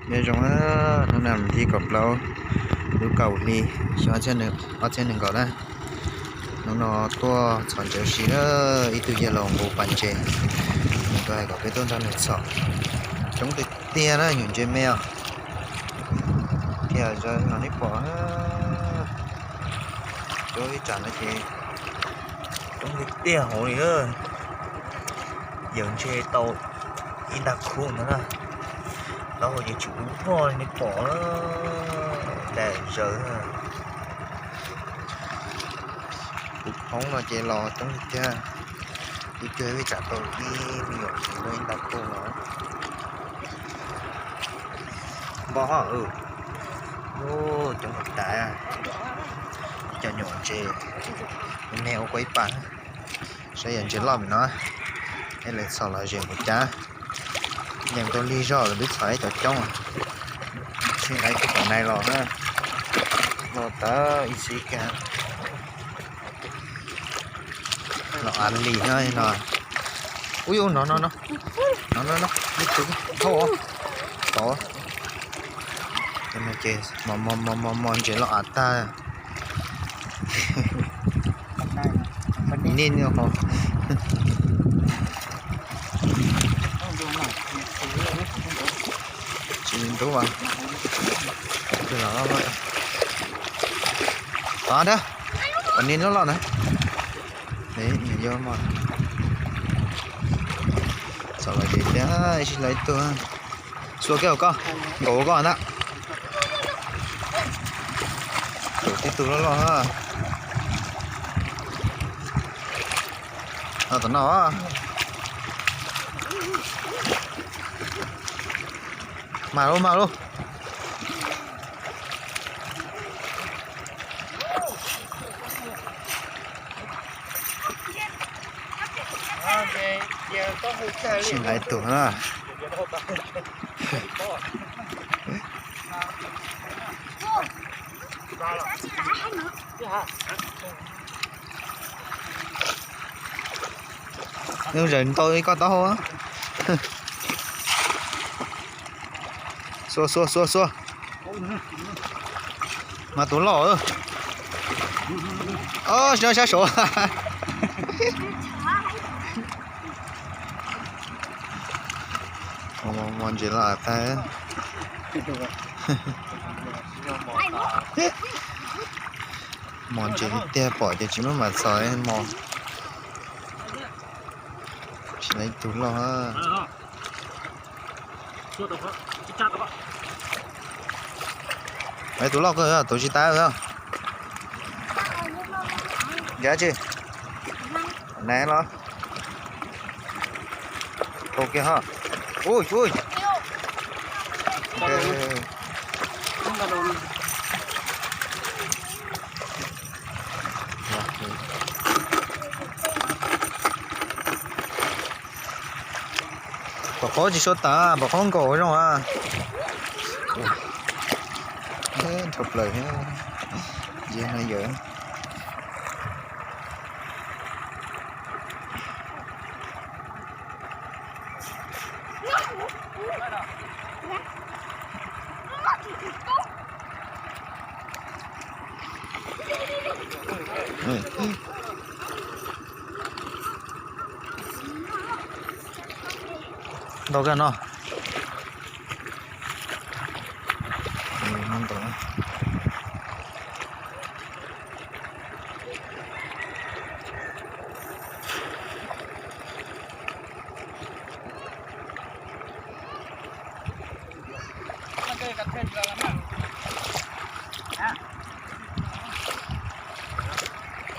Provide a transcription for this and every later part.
Nyob zoo, hnub no hnub tim kaum plaub lub kaum hli xyoo ob txhiab nees nkaum na. Hnub no tuaj txhom ntses ua si na, ib tug yawg laus nqus pas ntses, nws tuaj hais kom peb tuaj nrog nws txhom. Coob tiag tiag na, nyuam ntses me os. Tiam zaws no nej pom, cov ib tsam no ces coob tiag tiag hauv li. Yawm ntses tau ib ntag khub no na, taub hau ces tsis dub vog li nej pom, tam zaws. Tus khoob no ces los coob tiag, tus cag peb tsam tau ib me nyuam ntses muaj ib ntag khub no. Npog ho, coob tas, ib co nyuam ntses me ua kua ib pas. Saib yawm ntses loj pem no, es lawv txhom los zem kuv cab. Yeej tau lig zog lawv twb txhom ib cov coob. Tsis nqa ib tug pom nai los na, los tawm ib xib kag. Los av lis no no. Ub, no no no, no no no, ib tug thauj tod. Ces mos mos mos ntses loj av tag. Nij nij ho. Tsis ntub as. Tod na, pom nij loj loj na. Nws yuav mos. Txhom los zem thiab, ib sij lawv ib tug. Xuas kiag hauv koj, nkaum hauv koj ntag. Tus tib tug loj loj. Tom no. Mas lauj, mas lauj. Sib nqa ib tug na. Nws zaws ntau ib koj taub hau. Xuas xuas xuas xuas. Mas tus loj. Sab saum. Mos ntses loj av tag. Mos ntses tiag, pom ces tsis muab mam txhom mos. Tsis lawv ib tug loj. Lawv tus loj kawg, tus tsis tas. Nkag tsi? Nai los. Tau kiag ho. Ui ui. Pom qhov tsis sua tas, pom qhov nkaum zoo a. Dhau plaws thiab. Yawg no yawg. Ntau kawg no.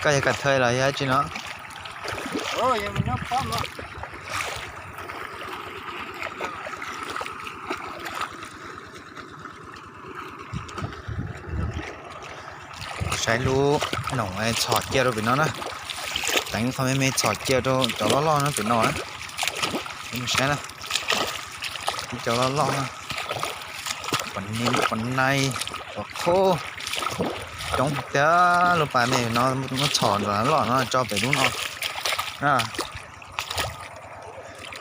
Koj yog kas thawj los yog dab tsi no? Saib lub noom txhom cia rau pem no na. Teev qhov me me txhom cia rau cov loj loj no pem no. Saib na, ib cov loj loj, pos nai, pos qhub, coob tiag. Lub pas me no muab txhom ntawm loj no tso pem lub no.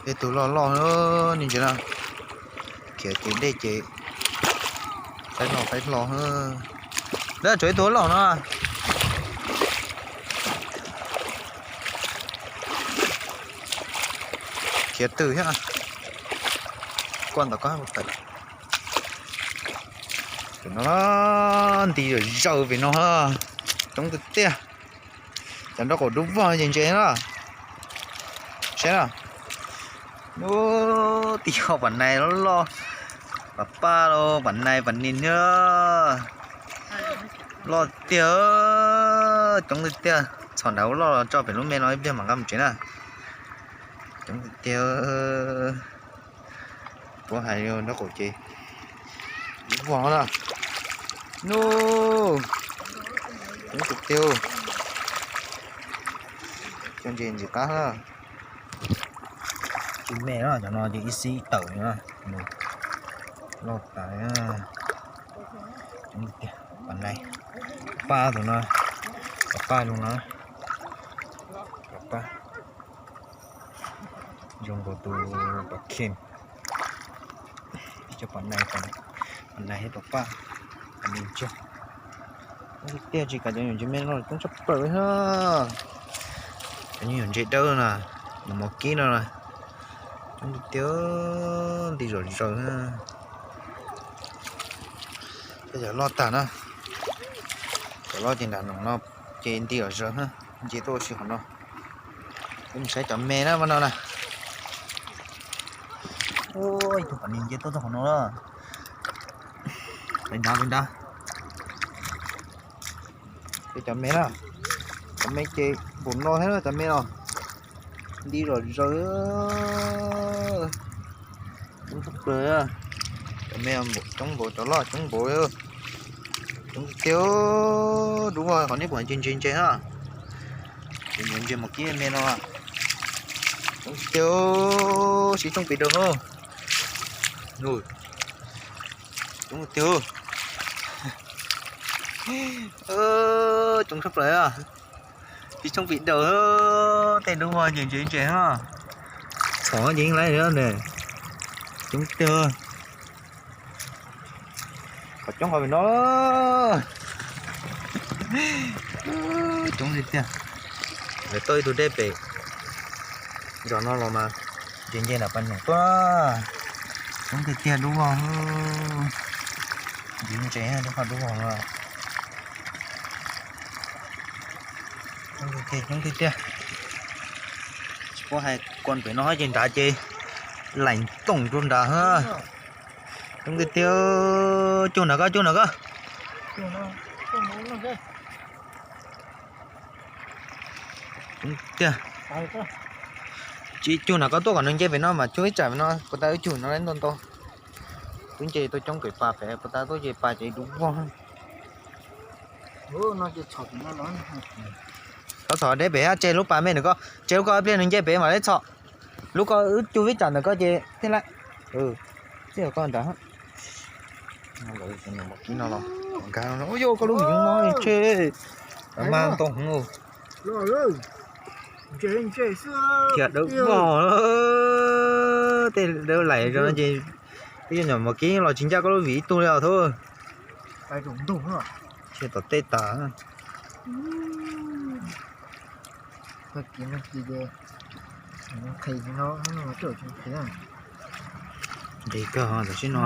Tej tug loj loj ni ntses no, khiav ces dej ces Qaib hlo, qaib hlo. Lawv tsuav ib tug loj no. Khiav twg thiab. Koj ntawm koj tawm. Pem no nti zaws zaws pem no. Coob tiag tiag. Cov nraub qaum dub vog ces ntses na. Saib na. Ub, tib co pam nais loj loj. Pam paj los pam nais pam nis thiab. Loj tiag. Coob tiag tiag. Txhom nrad ua loj los tso pem lub me no ib pliag mam nqa mus tsev na. Coob tiag tiag. Puab hais nraub qaum ces dub vog na. Nub, coob tiag tiag. Cov ntses ntxim qab na. Tsis me na, cov no ces ib xib tawm na. Loj tas. Coob tiag tiag. Pam nais, paj tus no, pam paj tus no, pam paj. Zoo nkaus tus pam khees. Ib co pam nais, pam nais thiab pam paj, pam nais ntsuag. Coob tiag tiag, tsis kam cov nyuam ntses me no coob tshaj plaws li na. Cov nyuam ntses dawb na, nyuam mos kib no na, coob tiag tiag, nti zom zaws na. Cov loj tag na, cov loj ces nram no ces nti zom zaws na, nce tuaj ua si qhov no. Peb mus saib cov me na, mas no na. Ib tug pam nais nce tuaj txog qhov no na. Peb nrad, peb nrad. Peb cov me na, cov me ces npaum no thiab na, cov me no nti zom zaws. Coob tshaj plaws. Cov me coob npaum, cov loj coob npaum. Coob tiag tiag. Dub vog qhov nej pom ntses ntses ntses na. Ces ntses mos kib me no. Coob tiag tiag, sib tshooj pis daws. Coob tiag. Coob tshaj plaws. Sib tshooj pis daws. Tej dub vog ntses ntses ntses na. Txhom ces yeej laib ne. Coob tiag. Qhov coob qhov pem no. Coob tiag tiag. Lawv tau ib tug dej pem zos no los mas nce nce nram pas noog tuaj. Coob tiag tiag dub vog. Ntsis ntses dub vog, dub vog no. Coob tiag tiag. Tsis paub hais, kuas pem no ces nrad ces laim toom rau nrad. Coob tiag tiag. Cuag nrad koj, cuag nrad koj. Coob tiag. Tsis cuag nrad koj tuaj kom nws nce pem no mas cuag ib tsam pem no puas tas wb cuag no ntau ntau. Twb nce tau coob pem pas pem puas tas tuaj ces pas ces dub vog. Txhob txhom deb pem, tseg lub pas me ntawm koj, tseg lub koj ib pliag nws nce pem mam li txhom. Lub koj wb cuag ib tsam ntawm koj ces thiaj li. Txij koj nrad. Kib no los nkag, ua yog koj lub viv no tseg. Mas ntoo hwv. Thiaj dawb vog. Tej dawb laim zoo no ces twb yog nyuam mos kib los tsis ncaj koj lub vim ib tug li os thub. Thiaj tom tej tas. Nqhis kawg tam sim no.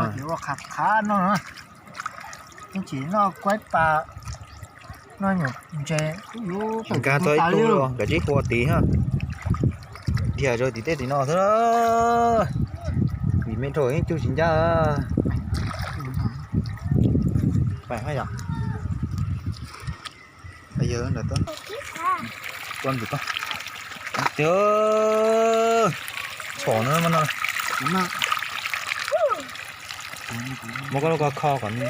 Tsis noj kuaib pas, noj nyuam ntses. Nkag tau ib tug los nkawd tsib hua tid. Dhia rau tim tej tim no xwb. Vim me dhau yeej cug tsis ncaj. Yog, txhom no mas no. Muab koj lub ko kho kom ni.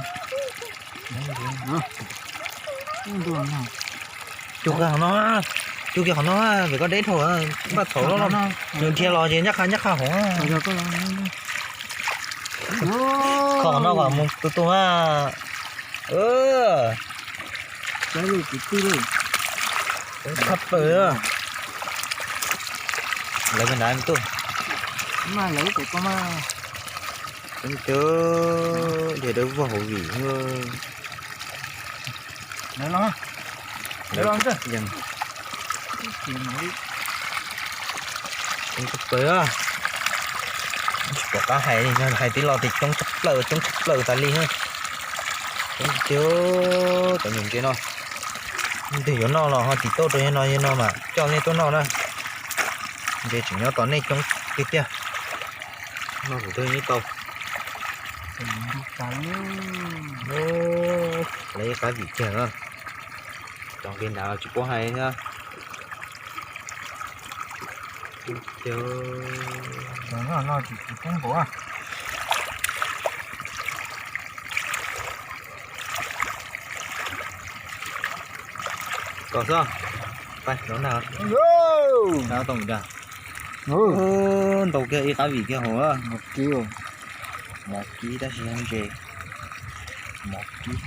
Cug kiag qhov no, cug kiag qhov no, vim koj deb dhau, npaj txhaum loj loj. Nws dhia los ces ncaj qha ncaj qha hov. Kho qhov no kom mus tu tu na. Tshaj plaws. Lawv nrad tuaj. Dawb vog hauv vim. Coob tshaj plaws, tsis pom qab hais li, hais tib lo tias coob tshaj plaws, coob tshaj plaws tas li. Coob tiag, cov niag ntses no, leej twg yuav noj los ho tim tuaj rau yawg no, yawg no mas coj nej tuaj noj na. Ntses tseem nyob tos nej coob tiag tiag. Noj kuv twb yeej tau. Lawv ib qab vim kiag na. Cov nqe nrad tsis paub hais thiab. Kom xwb, pais los nag. Sab tau mus dag. Ntaus kiag ib qab vim kiag hauv. Mov kib tab sis yog ntses. Mov kib.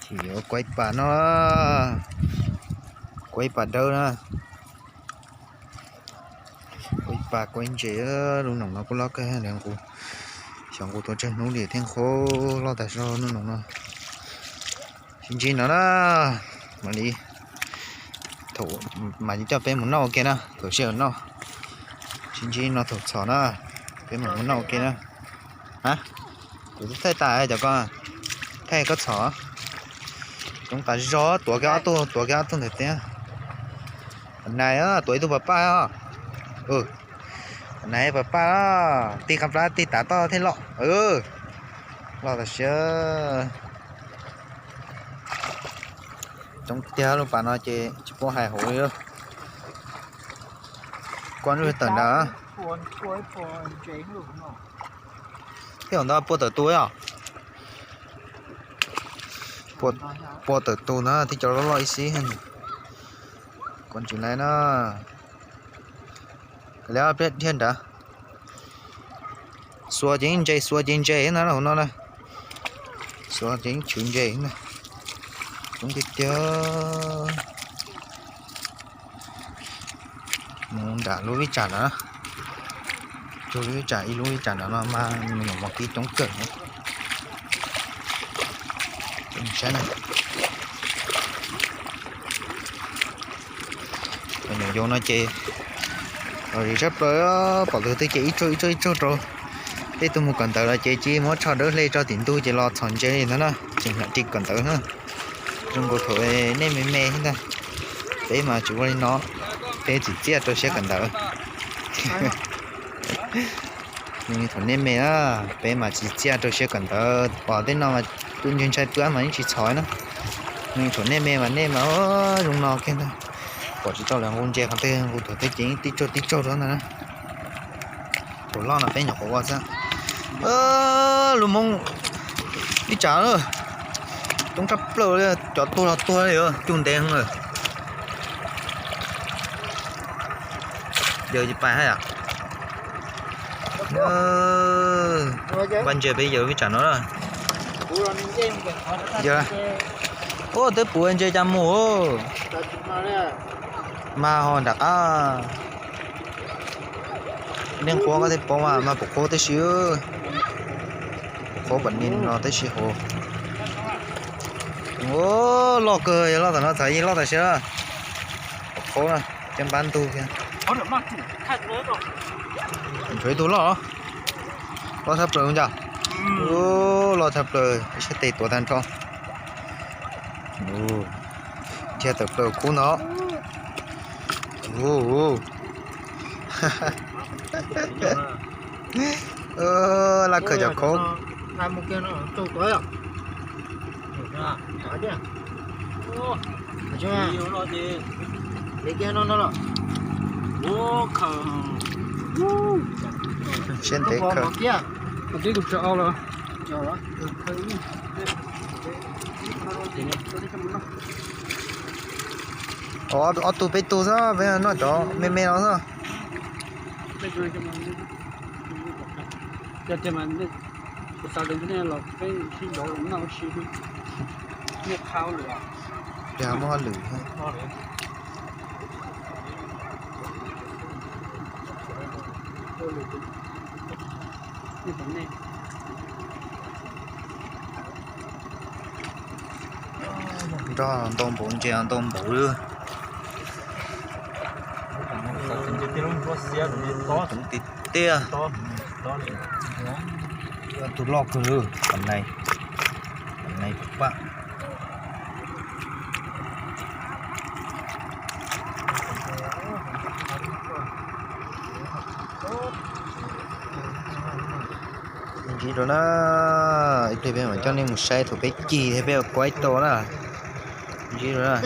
Chim yuav kuaib pas no, kuaib pas dawb na. Kuaib pas kuaib ntses, lub noog no kuj loj kawg li nqus. Xyov nqus tau tsawg hnub li thiaj nqus loj tas zog lub noog no. Sib ntsib no na, mam li, thaum, mam li coj peb mus noj ua ke na, thaum sij hawm noj. Sib ntsib no thaum txhos na, peb mam mus noj ua ke na. Kuv thaij tas cov ko, thaij koj txhos. Coob tas zog, tuav kiag ob tug, tuav kiag ob tug ntawm tiab. Nais, tuav ib tug pas paj os. Nais pas paj, tig qab plab tig tav toj thiaj loj. Loj tas siab. Coob tiag, lub pas no ces tsis paub hais hauv li. Kuaj ntsej tawm nrad. Thiab ntawd puag tawm tus os. Puag tawm tus ntawd thiab cov loj loj ib xib. Kuaj ntsis lawm na. Kav liam, dhia nrad. Xuas ces ntses, xuas ces ntses na, hauv no na. Xuas ces tshwv ntses na. Coob tiag tiag. Mus nram lub vij tsam no, txog lub vij tsam, ib lub vij tsam no mas me nyuam mos kib coob kawg. Saib, me nyuam yaus no ces los zis tshaj plaws, pom tus twg ces ib tsuag ib tsuag ib tsuag rau. Tej tus mus kawm ntawv los ces cia muab tsho dawb hle tso tim ntug ces los txhom ntses li ntag na, tseem lam ris kawm ntawv na. Zoo nkaus thaum nej me me thiab ntag, peb mas tsis ua li no, peb txiv txiaj rau siab kawm ntawv. Thaum nej me na, peb mas txiv txiaj rau siab kawm ntawv, pom tej no mas tus ntshai ntshai pab mas yeej tsis txhom na. Thaum nej me mas nej mas zoo no kiag ntag, pom tsis tau lawv nqus ntses qhov twg, nqus thaum twg ces yeej tib tsuag tib tsuag rau ntag na. Tus loj no peb nyuam qhuav ua xwb. Lub Hmoob, ib tsam coob tshaj plaws li, cov tuag los tuag li, cug ntev heev lawm. Yawg tsis pais haj yam. Npaj ntses peb yawg vij tsam no. Ua twb puv ntses cas mus. Mas ho nram qab. Nej qhuav koj thiaj paub mas, mas puv qhuav tib si. Puv qhuav pom ni no tib si hauv. Loj kawg, yog loj tam no txhais yeej loj tam sim na. Puv qhuav na, caj npab ntug thiab. Tshuav ib tug loj, loj tshaj plaws cas. Loj tshaj plaws, ib sab tes tuav tag nrho. Dhia tawm plaws khub ntawd. Laj khaws cov khaub. Siab ntev khaws. Ob tug peb tug xwb, peb noj cov me me no xwb. Peb muab lwm. Nroj ntau npaum ntses ntau npaum li. Coob tiag tiag. Tus loj kawg li, qhov no, qhov no pam. Ntsib rau na, ib pliag peb mam coj nej mus saib thaum peb cig thiab peb ua kuaib tau na. Ntsib rau na.